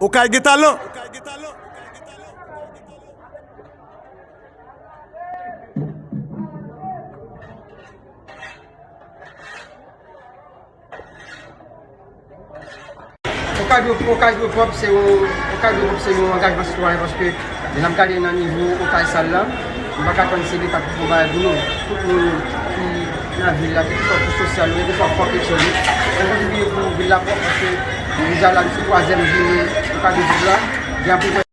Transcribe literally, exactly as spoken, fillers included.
Okay gen talan. Okay dwe, Okay dwe pwòp se yon, Okay dwe pwòp se yon angajman sitwayen, paske lè n ap gade nan nivo Okay sal la, nou pa ka tann se Leta pou fè yon bagay pou nou. Tout moun ki nan vil la, kèlkeswa kouch sosyal ou, kèlkeswa fòm etnik, nou kontribiye pou vil la pwòp, paske nou deja la, nou se twazyèm jounen Okay dwe pwòp la, gen apeprè